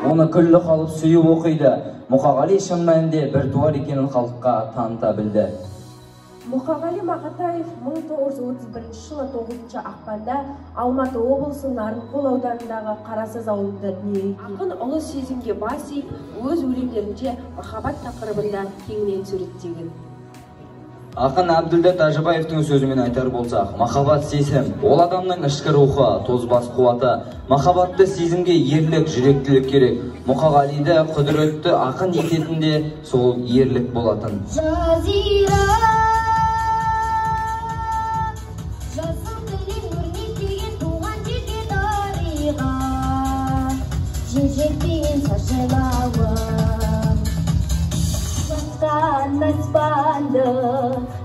Оны күллі халық сүйіп оқиды. Мұқағали шын мәнінде біртуар екенін халыққа таныта білді. Мұқағали Мақатаев 1931 жылы 9 ақпанда Алматы облысы Нарынқол ауданындағы Қарасаз ауылында дүниеге келген. Ақын ұлы сезімге бас иіп, өз өлеңдерінде махаббат тақырыбында кеңінен суреттеген. Ақын Әбділда Тәжібаевтың сөзімен айтар болсақ, махаббат сезім, ол адамның ішкі рухы, тозбас қуаты. Махаббатты сезімге ерлік, жүректілік керек. Мұқағалиді құдіретті ақын ететін де сол ерлік болатын. Жазира, жасыл тілін өрнектеген туған жерге дариға, жер шашылауы. Аспанды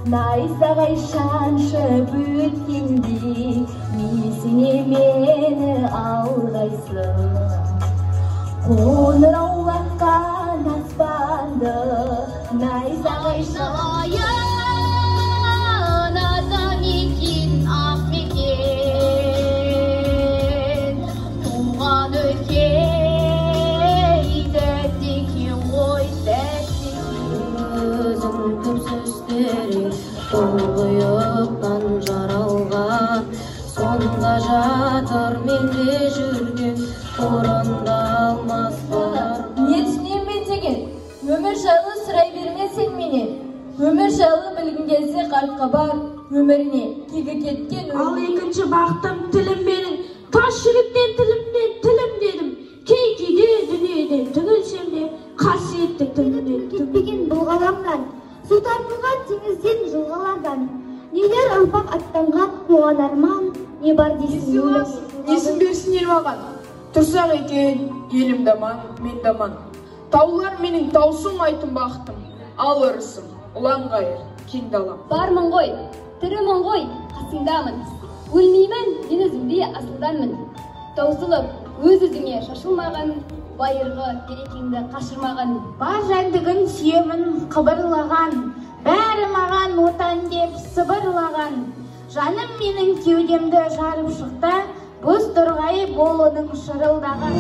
найзағай шаншып өткендей, несіне мені алғайсың? Қоңыраулатқан аспанды найзағай атамекен, ақ мекен, туған өлке тәтті екен ғой, тәтті. Өзің түпсіз терең тұңғиықтан жаралған, сонда жатыр менде жүрген орындалмас бар. Не түсінемін мен деген? Өмір жайлы сұрай берме сен менен. Өмір жайлы білгің келсе қартқа бар, өміріне кегі кеткен. Ал екінші бақытым тілім менің, тас жүректен тілімнен тілім дедім. Кей кейде дүниеден түңілсем де, қасиетті тілімнен кетпеген бұл ғаламнан, су тартылған теңізден, жылғалардан. Нелер ұрпақ аттанған оған арман, не бар дейсің өмір. Несін берсін ел маған, тұрсақ екен елім даман, мен даман. Таулар менің таусылмайтын бақытым, ал ырысым ұлан-ғайыр кең далам. Бармын ғой, тірімін ғой, қасыңдамын. Өлмеймін, мен өзімдей асылданмын. Таусылып, өз өзіңе шашылмаған, байырғы берекеңді қашырмаған. Бар жәндігін сүйемін қыбырлаған, бәрі маған отан деп сыбырлаған. Жаным менің кеудемді жарып шықты, боз торғай болының шырылдаған.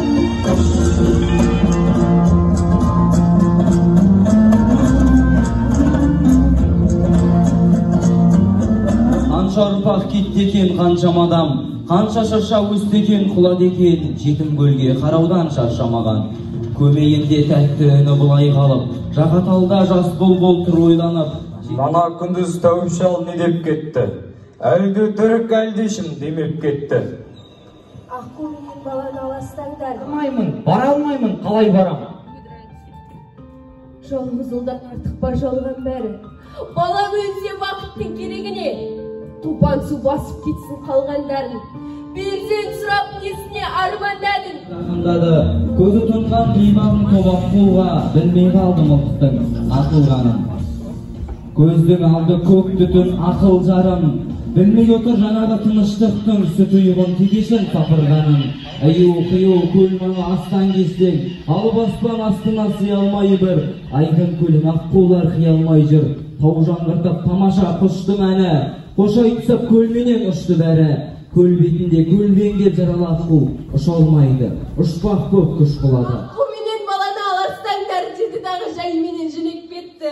Қанша ұрпақ кетті екен, қаншама адам, қанша шырша өсті екен, құлады екен, жетім көлге қараудан шаршамаған. Көмейінде тәтті үні бұлай қалып, жағаталда жас бұлбұл тұр ойланып. Мана күндіз тәуіп шал не деп кетті? Әлде түрік, әлде шын демеп кетті. Аққу менен баланы аластаңдар. Бармаймын, бара алмаймын, қалай барам? Жалғыз ұлдан артық па жалған бәрі? Бала өлсе бақыттың керегіне, топан су басып кетсін қалғандарын. Перзент сұрап несіне армандадың? Жақындады, көзі тұнған бейбағын тобақ қолға, білмей қалды мылтықтың атылғанын. Көздің алды көк түтін ақыл жарым, білмей отыр жаңағы тыныштықтың сүт ұйығын текешін сапырғанын. Ию-қию көл маңы астан кестең, алып аспан астына сыя алмай бір, айқын көлін аққулар қия алмай жүр. Тау жаңғыртып тамаша құштың әні, қош айтысып көлменен ұшты бәрі. Көл бетінде көлбеңдеп жаралы аққу, ұша алмайды, ұшпақ көп күш қылады. Аққу менен баланы аластаңдар деді дағы жайменен жөнеп кетті.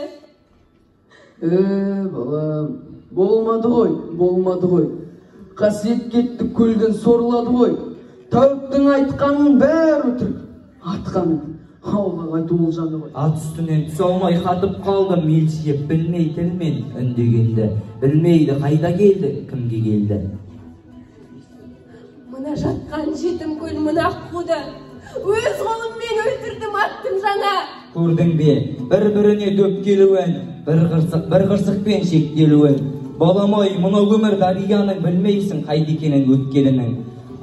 Балам, болмады ғой, болмады ғой. Қасиет кетті, көлден сорлады ғой. Тәуіптің айтқанын бәрі өтірік, атқа мініп, ауылға қайту олжаны ғой. Ат үстінен түсе алмай қатып қалды, мелшиіп білмей тілмен үндегенді. Білмейді қайда келді, кімге келді. Мына жатқан жетім көл мына аққуды өз қолыммен өлтірдім, аттым жаңа. Көрдің бе, бір-біріне дөп келуін, бір қырсық, бір қырсықпен шектелуін. Балам-ай, мынау өмір дарияның, білмейсің қайда екенін өткелінің.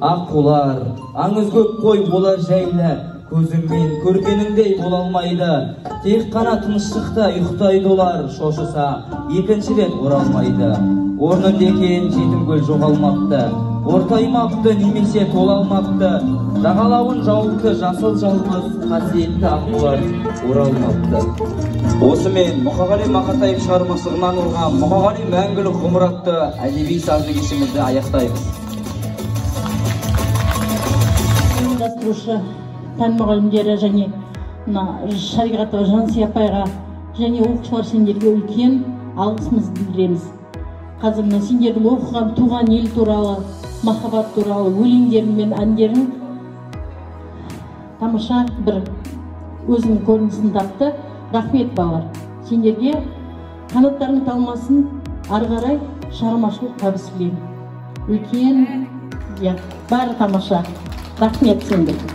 Аққулар, аңыз көп қой, олар жайлы, көзіңмен көргеніңдей бола алмайды. Тек қана тыныштықта ұйықтайды олар, шошыса екінші рет оралмайды. Орнында екен жетім көл жоғалмапты, ортаймапты немесе тола алмапты. Жағалауын жауыпты жасыл жалғыз, қасиетті аққулар оралмапты. Осымен Мұқағали Мақатаев шығармашылығына арналған Мұқағали мәңгілік ғұмыр атты әдеби сазды кешімізді аяқтаймыз. Ұйымдастырушы пән мұғалімдері және мына Шариғатова Жансия апайға және оқушылар, сендерге үлкен алғысымызды білдіреміз. Қазір мына сендердің оқыған туған ел туралы, махаббат туралы өлеңдерің мен әндерің тамаша бір өзінің көрінісін тапты. Рахмет, балалар, сендерге қанаттарың талмасын, ары қарай шығармашылық табыс тілеймін. Үлкен, иә, бәрі тамаша. Рахмет сендерге.